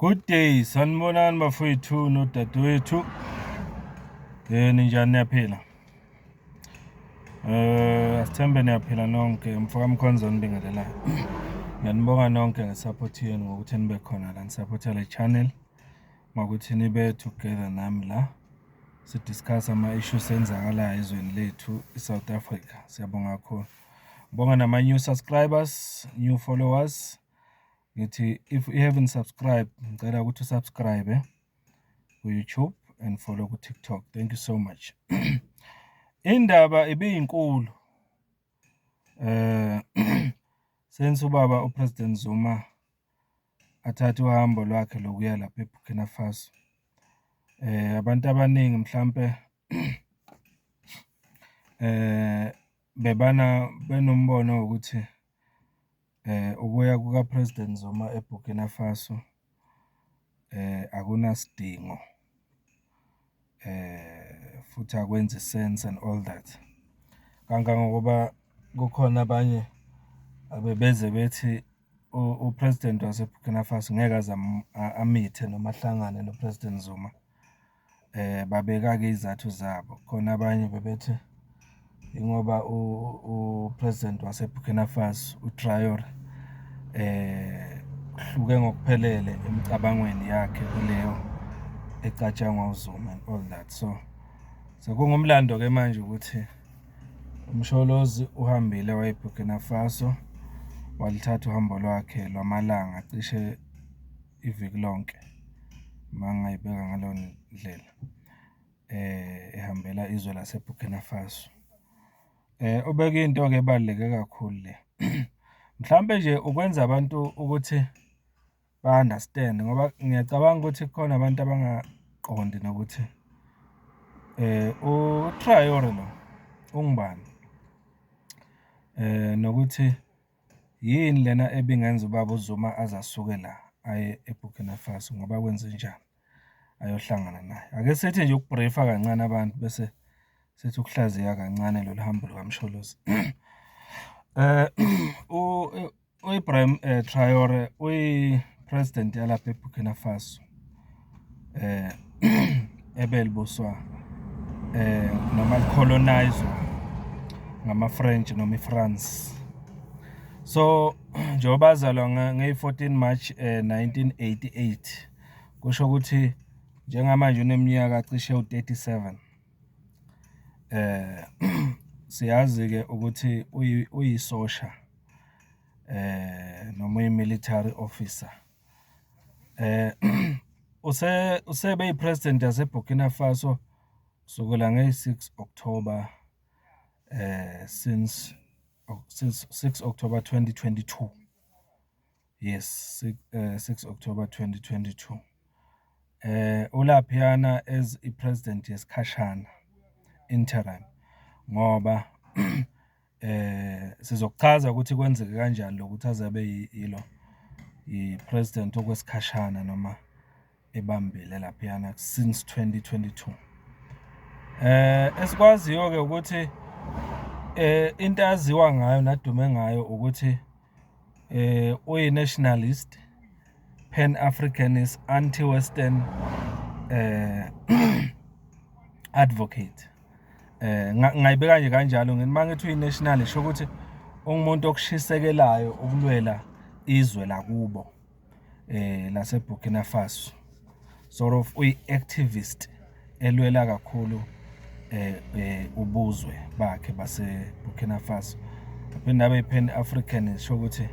Good day, sanibonani bafowethu nodadewethu. Ninjani, niyaphila? Asithembe niyaphila nonke. Mfoka Mkhonza onibingelelayo. Ngiyanibonga nonke nge-support yenu, ngokuthi nibe khona la, ni-support-a le channel, ngokuthi nibe together nami la si-discuss ama-issues enzakalayo ezweni lethu i-South Africa. Siyabonga kakhulu. Ngibonga nama-new subscribers, new followers. Ngithi if you haven't subscribed, ngicela ukuthi u-subscribe ku-YouTube and follow ku-TikTok. Thank you so much. Indaba ibiyinkulu since ubaba uPresident Zuma athathe uhambo lwakhe lokuya lapha eBurkina Faso. Abantu abaningi mhlampe bebana benombono wokuthi ukuya kuka-President Zuma eBurkina Faso akunasidingo, futhi akwenzi sense and all that. Kangangokuba kukhona abanye abebeze bethi u-President wase-Burkina Faso ngeke aze amithe noma ahlangane no-President Zuma. Babeka-ke iy'zathu zabo. Khona abanye bebethi ingoba u-President wase-Burkina Faso, u-Traore, uhluke ngokuphelele emicabangweni yakhe kuleyo ecatshangwa uZuma and all that. So, sekungumlando-ke manje ukuthi uMsholozi uhambile waya eBurkina Faso, walithatha uhambo lwakhe lwamalanga, cishe iviki lonke, uma ngingayibeka ngaleyo ndlela, ehambela izwe lase-Burkina Faso. Ubeke into-ke ebaluleke kakhulu le. Mhlampe nje ukwenza abantu ukuthi ba-understand, ngoba ngiyacabanga ukuthi kukhona abantu abangaqondi nokuthi uTraore lo ungubani, nokuthi yini lena ebingenza ubaba uZuma aze asuke la aye eBurkina Faso, ngoba kwenzenjani, ayohlangana naye. Ake sithi nje uku-brief-a kancane abantu, bese sithi ukuhlaziya kancane lolu hambo lukaMsholozi. U-Ibrahim Traore uyi-president yalapha eBurkina Faso, ebelibuswa noma li-colonise-wa ngama-French noma i-France. So, njengoba azalwa ngeyi-14 March 1988, kusho ukuthi njengamanje uneminyaka cishe ewu-37. Siyazi-ke ukuthi uyisosha noma uyi-military officer. Usebe yi-president yase-Burkina Faso kusukela ngeyi-6 October, since 6 October 2022. Yes, 6 October 2022. Ulaphayana as i-president yesikhashana, interim, ngoba sizokuchaza ukuthi kwenzeke kanjani lokuthi aze abe yilo i-president okwesikhashana noma ebambile laphayana since 2022. Esikwaziyo-ke ukuthi into aziwa ngayo nadume ngayo ukuthi uyi-nationalist, Pan-Africanist, anti-Western advocate. Ngingayibeka nje kanjalo ngithi, uma ngithi uyi-nationalist, sho ukuthi ungumuntu okushisekelayo ukulwela izwe lakubo lase-Burkina Faso. Sort of uyi-activist elwela kakhulu ubuzwe bakhe base-Burkina Faso. Aphinde abe yi-Pan-Africanist, sho ukuthi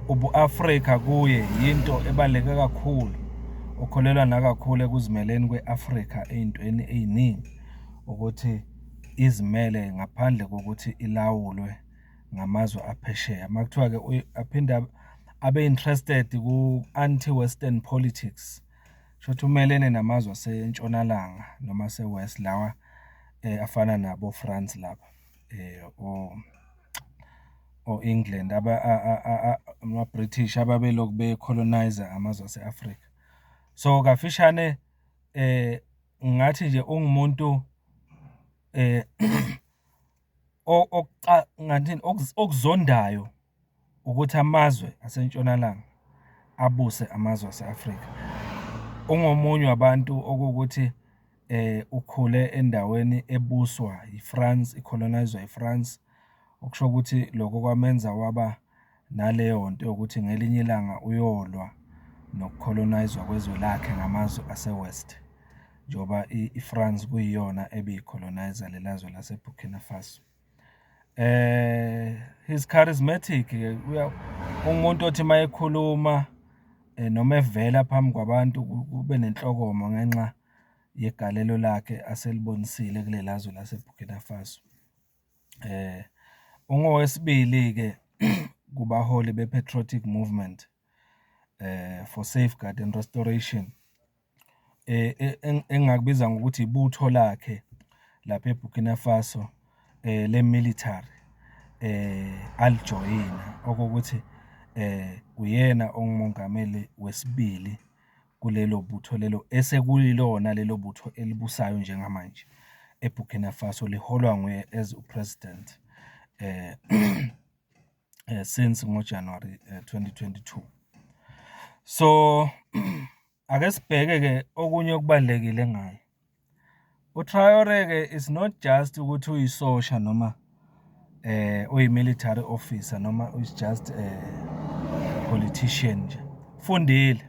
ubu-Afrika kuye yinto ebaluleke kakhulu. Ukholelwa nakakhulu ekuzimeleni kwe-Afrika ey'ntweni ey'ningi, ukuthi izimele ngaphandle kokuthi ilawulwe ngamazwe aphesheya. Uma kuthiwa-ke aphinde abe interested ku-anti-Western politics, shuthi umelene namazwe asentshonalanga noma ase-West lawa afana nabo-France lapha, o-England, ama-British ababelokhu be-colonise-a amazwe ase-Afrika. So, kafishane ngathi nje ungumuntu ngathini, okuzondayo ukuthi amazwe asentshonalanga abuse amazwe ase-Afrika. Ungomunye wabantu okuwukuthi ukhule endaweni ebuswa i-France, i-colonise-wa i-France, okusho ukuthi lokho kwamenza waba naleyo nto yokuthi ngelinye ilanga uyolwa noku-colonise-wa kwezwe lakhe ngamazwe ase-West, njengoba i-France kuyiyona ebiyi-colonise-a lela zwe lase-Burkina Faso. He's charismatic-ke, umuntu othi uma ekhuluma noma evela phambi kwabantu kube nenhlokomo ngenxa yegalelo lakhe aselibonisile kulela zwe lase-Burkina Faso. Ungowesibili-ke kubaholi be-Patriotic Movement for Safeguard and Restoration, engingakubiza ngokuthi ibutho lakhe lapha e-Burkina Faso le-military alijoyina, okuwukuthi uyena ongumongameli wesibili kulelo butho lelo esekuyilona lelo butho elibusayo njengamanje e-Burkina Faso, liholwa nguye as u-president since ngoJanuwari 2022. So, ake sibheke-ke okunye okubalulekile ngaye. U-Traore-ke is not just ukuthi uyisosha noma uyi-military officer noma is just a politician nje, ufundile.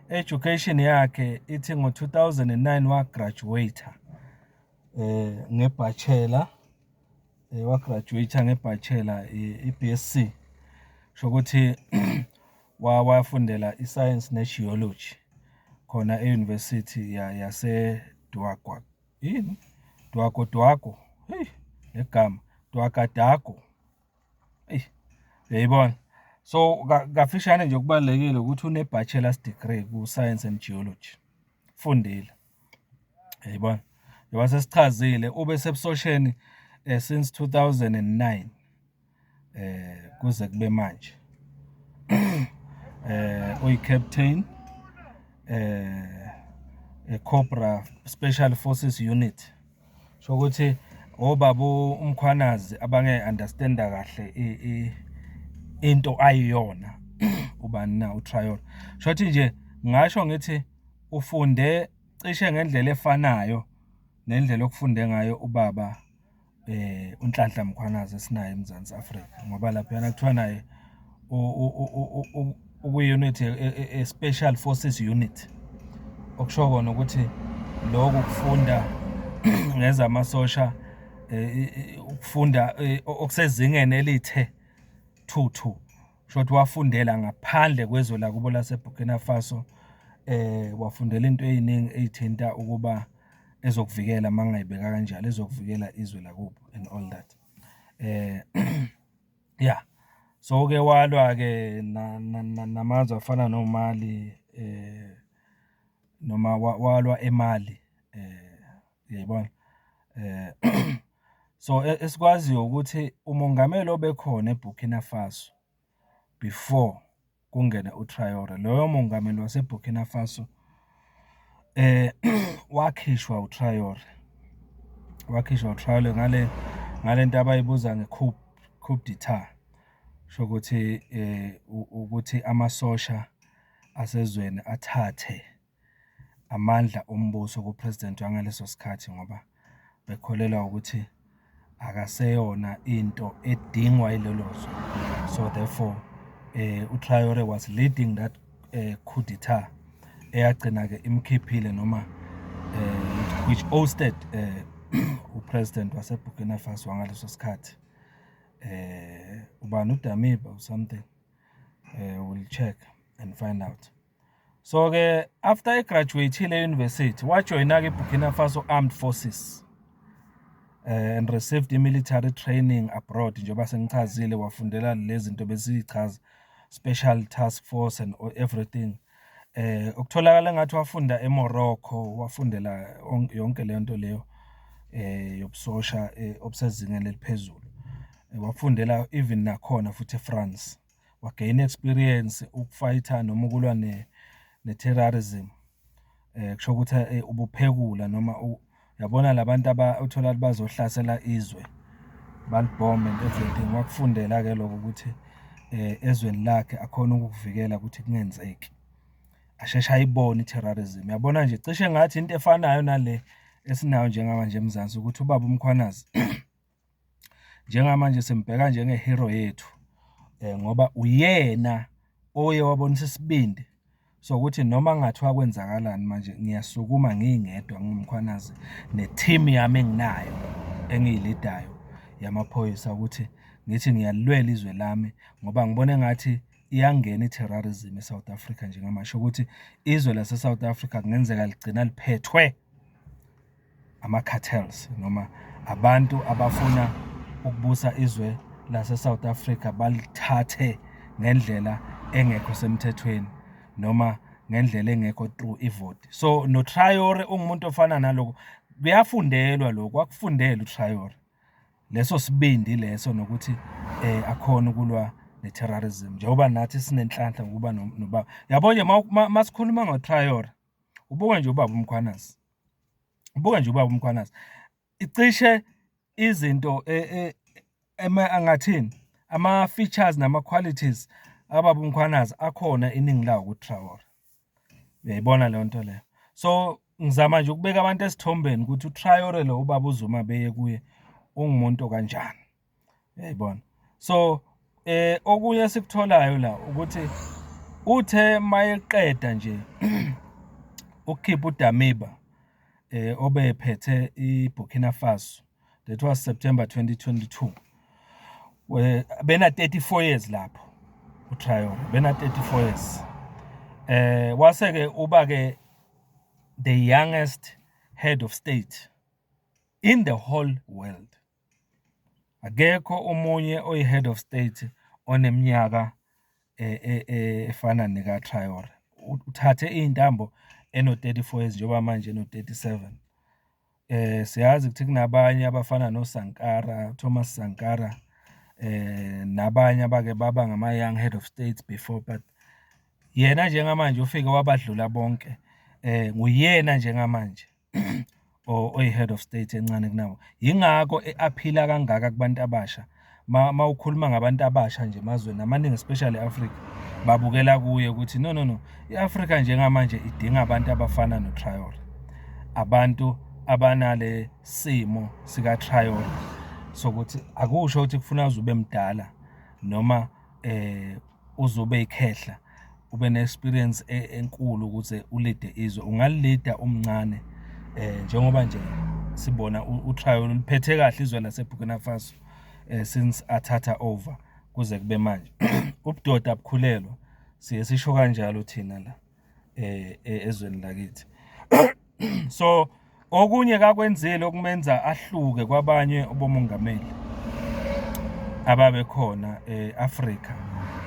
Education yakhe ithi ngo-2009 wa-graduate-a nge-bachelor, wa-graduate-a nge-bachelor, i-B_SC. Kusho ukuthi wafundela i-science ne-geology khona e-university yase-Dwagwa, yini? Dwago heyi le gama, Dwagadago, eyi uyayibona? So, kafishane nje okubalulekile ukuthi une-bachelor's degree ku-science and geology, ufundile, uyayibona? Njengoba sesichazile ube sebusosheni since 2009 kuze kube manje. Uyi-captain e-Cobra Special Forces Unit. Kusho ukuthi obaba uMkhwanazi abange-understand-a kahle into ayiyona ubani na, uTraore. Shuthi nje ngingasho ngithi ufunde cishe ngendlela efanayo nendlela okufunde ngayo ubaba uNhlanhla Mkhwanazi esinaye eMzansi Afrika, ngoba laphayana kuthiwa naye ukwi-unit e-Special Forces Unit. Okusho kona ukuthi lokhu kufunda ngezamasosha, ukufunda okusezingeni elithe thuthu. Kusho wafundela ngaphandle kwezwe lakubo lase-Burkina Faso, wafundela into ey'ningi ey'thinta ukuba ezokuvikela uma ngingayibeka kanjalo, ezokuvikela izwe lakubo and all that. Ya, so uke walwa-ke namazwe afana noMali, noma walwa eMali, uyayibona? So, esikwaziyo ukuthi umongameli obekhona e-Burkina Faso before kungene u-Traore, loyo mongameli wase-Burkina Faso wakhishwa u-Traore, wakhishwa u-Traore ngale nto abayibuza nge-coup, coup d'etat. Kusho ukuthi ukuthi amasosha asezweni athathe amandla ombuso ku-president wangaleso sikhathi ngoba bekholelwa ukuthi akaseyona into edingwa yilelo zwe. So therefore, u-Traore was leading that coup d'etat eyagcina-ke imkhiphile noma which ousted u-president wase-Burkina Faso wangaleso sikhathi. Ubani, uDamiba or something, we'll check and find out. So-ke after e-graduate-ile e-university, wajoyina-ke i-Burkina Faso Armed Forces and received i-military training abroad, njengoba sengichazile, wafundela lezi zinto besiyichaza, Special Task Force and everything. Okutholakala engathi wafunda eMorocco, wafundela yonke leyo nto leyo yobusosha obusezingeni eliphezulu. Wafundela even nakhona futhi e-France, wa-gain-a experience uku-fight-a noma ukulwa ne-terrorism. Kusho ukuthi ubuphekula noma uyabona la bantu uthola ukuthi bazohlasela izwe, balibhome and everything. Wakufundela-ke lokho ukuthi ezweni lakhe akhone ukukuvikela ukuthi kungenzeki. Asheshe ayibone i-terrorism. Uyabona nje, cishe ngathi into efanayo nale esinayo njengamanje eMzansi ukuthi ubaba uMkhwanazi, njengamanje simbheka njenge-hero yethu, ngoba uyena oye wabonisa isibindi sokuthi noma kungathiwa kwenzakalani manje, ngiyasukuma ngingedwa nginguMkhwanazi ne-team yami enginayo engiyilidayo yamaphoyisa ukuthi ngithi ngiyalilwela izwe lami ngoba ngibona engathi iyangena i-terrorism e-South Africa njengamanje. Shukuthi izwe lase-South Africa kungenzeka ligcina liphethwe ama-cartels noma abantu abafuna ukubusa izwe lase-South Africa, balithathe ngendlela engekho semthethweni noma ngendlela engekho through ivoti. So, no-Traore ungumuntu ofana naloko, kuyafundelwa lokhu, wakufundela u-Traore. Leso sibindi leso nokuthi akhone ukulwa ne-terrorism, njengoba nathi sinenhlanhla ngokuba nobaba. Uyabo nje uma sikhuluma ngo-Traore, ubuke nje ubaba uMkhwanazi, ubuke nje ubaba uMkhwanazi, cishe izinto angathini, ama-features nama-qualities kababa uMkhwanazi akhona iningi lawo ku-Traore. Uyayibona leyo nto leyo? So, ngizama nje ukubeka abantu esithombeni ukuthi u-Traore lo ubaba uZuma beye kuye ungumuntu okanjani, uyayibona? So, okunye esikutholayo la ukuthi uthe mayeqeda nje ukukhipha uDamiba obephethe i-Burkina Faso, that was September 2022. Bena 34 years lapho uTraore, bena 34 years. Wase-ke uba-ke the youngest head of state in the whole world. Akekho omunye oyi-head of state oneminyaka efana neka-Traore. Uthathe iy'ntambo eno-34 years, njengoba manje eno-37. Siyazi ukuthi kunabanye abafana no-Sankara, Thomas Sankara, nabanye abake baba ngama-young head of states before, but yena njengamanje ufike wabadlula bonke. Nguyena njengamanje oyi-head of state encane kunabo. Yingakho e-appeal-a kangaka kubantu abasha. Uma ukhuluma ngabantu abasha nje emazweni amaningi, especially e-Afrika, babukela kuye ukuthi no, no, no, i-Afrika njengamanje idinga abantu abafana no-Traore. Abantu abanale simo sika-Traore sokuthi akusho ukuthi kufuna uze ube mdala noma uze ube ikhehla, ube ne-experience enkulu ukuze ulide izwe. Ungalilida umncane, njengoba nje sibona u-Traore uliphethe kahle izwe lase-Burkina Faso since athatha over kuze kube manje. Ubudoda abukhulelwa, siye sisho kanjalo thina la ezweni lakithi. So, okunye kakwenzile okumenza ahluke kwabanye obomongameli ababekhona e-Afrika,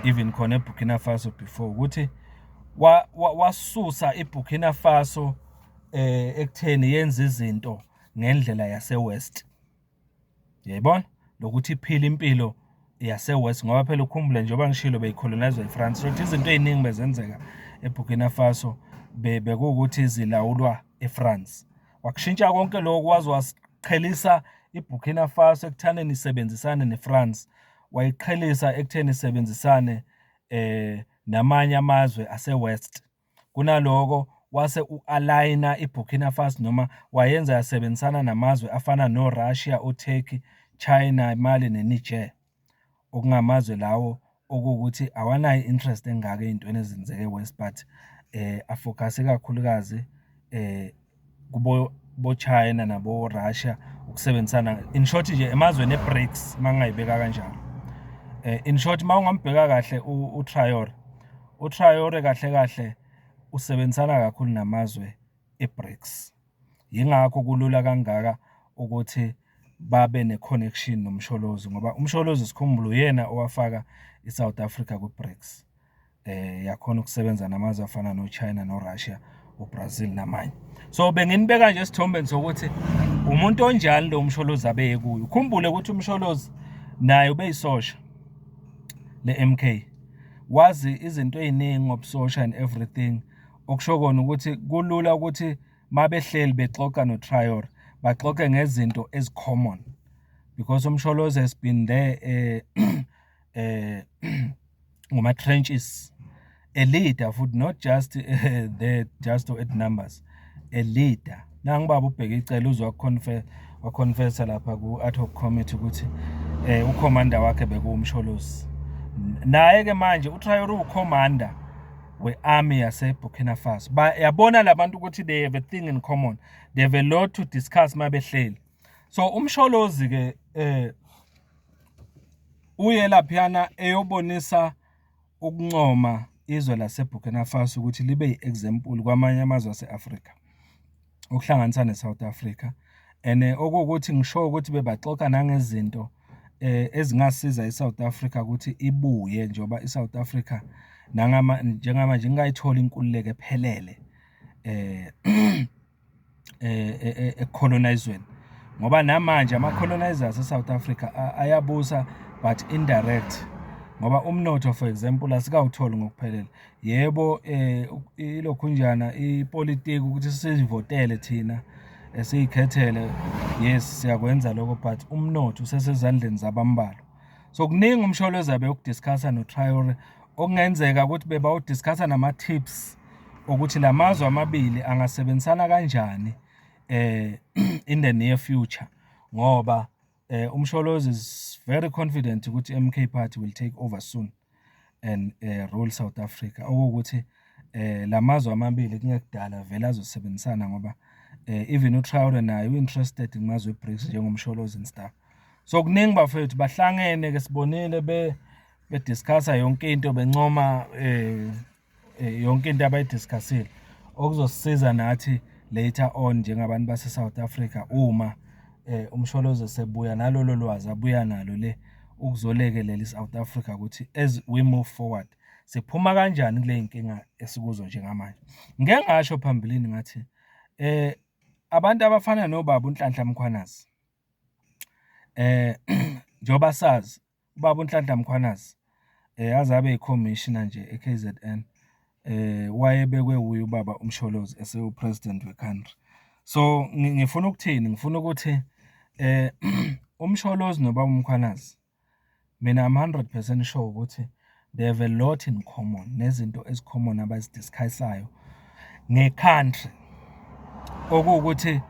even khona eBurkina Faso before, ukuthi wasusa iBurkina Faso ekutheni yenze izinto ngendlela yase-West. Uyayibona? Nokuthi iphile impilo yase-West, ngoba phela ukhumbule njengoba ngishilo beyi-colonise-wa i-France. Shuthi izinto ey'ningi bezenzeka eBurkina Faso bekuwukuthi zilawulwa eFrance. Wakushintsha konke lokho, waze wasiqhelisa iBurkina Faso ekuthaneni isebenzisane neFrance. Wayiqhelisa ekutheni isebenzisane namanye amazwe ase-West. Kunaloko wase u-align-a iBurkina Faso noma wayenza yasebenzisana namazwe afana no-Russia, o-Turkey, China, Mali ne-Niger. Okungamazwe lawo okuwukuthi awanayo i-interest engako ey'ntweni ezenzeka e-West, but a-focus-e kakhulukazi kubo bo-China nabo-Russia ukusebenzisana. In short nje, emazweni e-BRICS, uma ngingayibeka kanjalo. In short, uma ungambheka kahle uTraore, uTraore kahle kahle usebenzisana kakhulu namazwe e-BRICS. Yingakho kulula kangaka ukuthi babe ne-connection noMsholozi, ngoba uMsholozi, sikhumbule, uyena owafaka i-South Africa kwi-BRICS. Yakhona ukusebenza namazwe afana no-China, no-Russia, o-Brazil namanye. So, benginibeka nje esithombeni sokuthi umuntu onjani lo Msholozi abeye kuyo. Ukhumbule ukuthi uMsholozi naye ubeyisosha le-MK. Wazi izinto ey'ningi ngobusosha and everything. Okusho kona ukuthi kulula ukuthi mabehleli bexoxa no-Traore, baxoxe ngezinto ezi-common because uMsholozi has been there ngoma-trenches. A leader futhi, not just there just to add numbers, a leader. Nangu ubaba uBheki Cele uze wa-confess-a lapha ku-ad hoc committee ukuthi u-commander wakhe bekuwuMsholozi. Naye-ke manje uTraore uwu-commander we-army yase-Burkina Faso. Yabona la bantu ukuthi they have a thing in common, they have a lot to discuss uma behleli. So uMsholozi-ke uye laphayana eyobonisa ukuncoma izwe lase-Burkina Faso ukuthi libe i-example kwamanye amazwe ase-Afrika, okuhlanganisa ne-South Africa. And okuwukuthi ngisho ukuthi bebaxoxa nangezinto ezingasiza i-South Africa ukuthi ibuye njengoba i-South Africa njengamanje ingakayitholi inkululeko ephelele eku-colonise-weni. Ngoba namanje ama-colonisers e-South Africa ayabusa but indirect, ngoba umnotho, for example, asikawutholi ngokuphelele. Yebo, ilokhunjana ipolitiki ukuthi sizivotele thina, siyikhethele, yes, siyakwenza lokho, but umnotho usesezandleni zabambalwa. So kuningi uMsholozi abeyoku-discuss-a no-Traore, okungenzeka ukuthi bebawu-discuss-a nama-tips okuthi la mazwe amabili angasebenzisana kanjani in the near future, ngoba uMsholozi is very confident ukuthi i-M_K Party will take over soon and rule South Africa. Okuwukuthi la mazwe amabili kungekudala vele azosebenzisana ngoba even uTraore naye u-interested kumazwe e-BRICS njengoMsholozi and stuff. So kuningi, bafethu, bahlangene-ke, sibonile be-discuss-a yonke into, bencoma yonke into abayi-discuss-ile, okuzosisiza nathi later on njengabantu base-South Africa uma uMsholozi esebuya nalolo lwazi abuya nalo le ukuzolekelela i-South Africa ukuthi as we move forward siphuma kanjani kule y'nkinga esikuzo njengamanje. Ngike ngasho phambilini ngathi abantu abafana nobaba uNhlanhla Mkhwanazi, njengoba sazi ubaba uNhlanhla Mkhwanazi aze abe yi-commissioner nje e-K_Z_N, wayebekwe wuye ubaba uMsholozi esewu-president we-country. So ngifuna ukuthini? Ngifuna ukuthi uMsholozi nobaba uMkhwanazi, mina I'm 100% sure ukuthi they have a lot in common, nezinto ezi-common abazi-discuss-ayo nge-country, okuwukuthi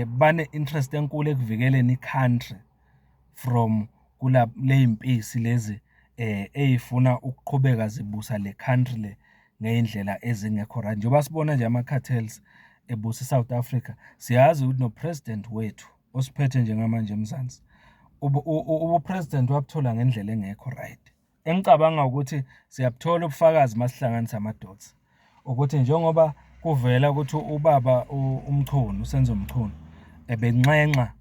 bane-interest enkulu ekuvikeleni i-country from ley'mpisi lezi ey'funa ukuqhubeka zibusa le country le ngey'ndlela ezingekho right. Njengoba sibona nje ama-cartels ebusa i-South Africa, siyazi ukuthi no-president wethu osiphethe njengamanje eMzansi, ubu-president wabuthola ngendlela engekho right. Engicabanga ukuthi siyabuthola ubufakazi uma sihlanganisa ama-dots, ukuthi njengoba kuvela ukuthi ubaba uMchunu, uSenzo Mchunu, ebenxenxa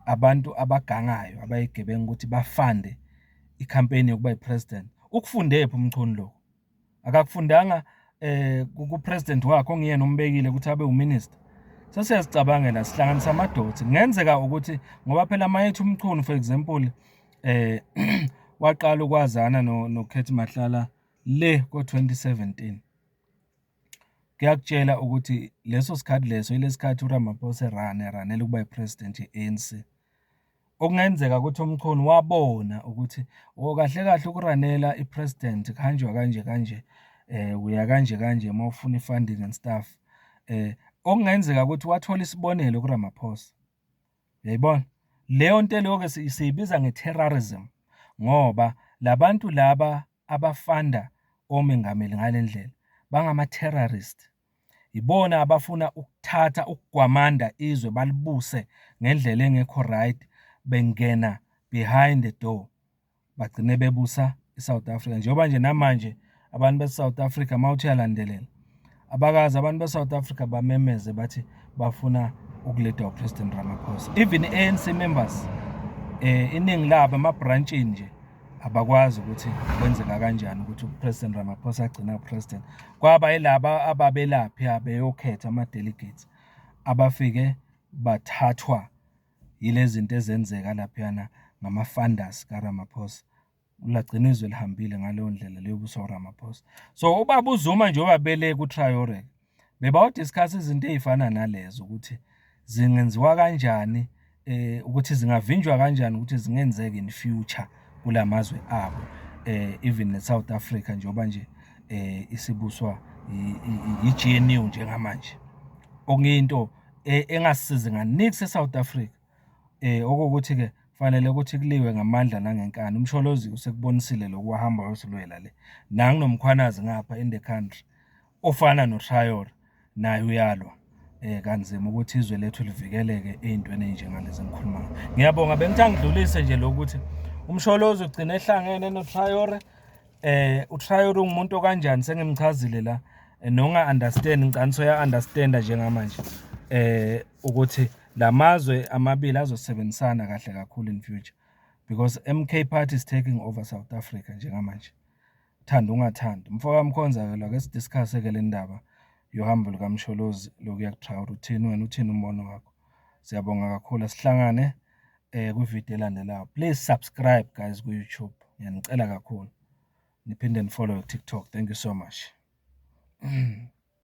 abantu abagangayo, abayigebengu, ukuthi ba-fund-e i-campaign yokuba i-president. Ukufundephi uMchunu lokhu? Akakufundanga ku-president wakhe onguyena ombekile ukuthi abe u-minister. Sesiyazicabangela, sihlanganisa ama-dots. Kungenzeka ukuthi ngoba phela mayethi uMchunu, for example, waqala ukwazana noCat Matlala le ko-2017, kuyakutshela ukuthi leso sikhathi leso ilesikhathi uRamaphosa e-run-ela ukuba i-president ye-ANC. Okungenzeka ukuthi uMchunu wabona ukuthi, oh, kahle kahle uku-run-ela i-president kuhanjwa kanje kanje, uya kanje kanje uma ufuna i-funding and stuff. Okungenzeka ukuthi wathola isibonelo kuRamaphosa, uyayibona? Leyo nto leyo-ke siyibiza nge-terrorism, ngoba la bantu laba aba-fund-a omengameli ngale ndlela bangama-terrorist. Ibona abafuna ukuthatha, ukugwamanda izwe, balibuse ngendlela engekho right, bengena behind the door, bagcine bebusa i-South Africa. Njengoba nje namanje abantu base-South Africa, mawuthi uyalandelela, abakaze abantu be-South Africa bamemeze bathi bafuna uku-lead-wa u-President Ramaphosa. Even i-ANC members, iningi labo ema-branch-ini nje, abakwazi ukuthi kwenzeka kanjani ukuthi u-President Ramaphosa agcine awu-president. Kwaba yilaba ababelapha beyokhetha ama-delegates abafike bathathwa yile zinto ezenzeka laphayana ngama-funders kaRamaphosa. Lagcina izwe lihambile ngaleyo ndlela liyobuswa uRamaphosa. So ubaba uZuma njengoba bele ku-Traore, bebawu-discuss izinto ey'fana nalezo ukuthi zingenziwa kanjani, ukuthi zingavinjwa kanjani ukuthi zingenzeki in future kula mazwe abo, even ne-South Africa, njengoba nje Isibuswa i-G_N_U njengamanje, okuyinto engasisizi nga-niks e-South Africa. Okuwukuthi-ke kufanele ukuthi kuliwe ngamandla nangenkani. UMsholozi usekubonisile lokhu, wahamba wayosilwela le. Nangu noMkhwanazi ngapha in the country, ofana no-Traore, naye uyalwa kanzima ukuthi izwe lethu livikeleke ey'ntweni ey'njengalezi engikhuluma ngazo. Ngiyabonga, bengithi angidlulise nje lokhu ukuthi uMsholozi ugcine ehlangene no-Traore. U-Traore ungumuntu okanjani sengimchazile la, nonga-understand ngicabanga ukuthi uya-understand-a njengamanje ukuthi la mazwe amabili azosebenzisana kahle kakhulu in future because M_K Party is taking over South Africa njengamanje, uthanda ungathandi. Mfoka Mkhonza-ke lo, ake si-discuss-e-ke le ndaba yohambo lukaMsholozi lokuya ku-Traore. Uthini wena, uthini umbono wakho? Siyabonga kakhulu, asihlangane kwividiyo elandelayo. Please subscribe guys ku-YouTube, ngiyanicela kakhulu. Niphinde ni-follow-e ku-TikTok. Thank you so much.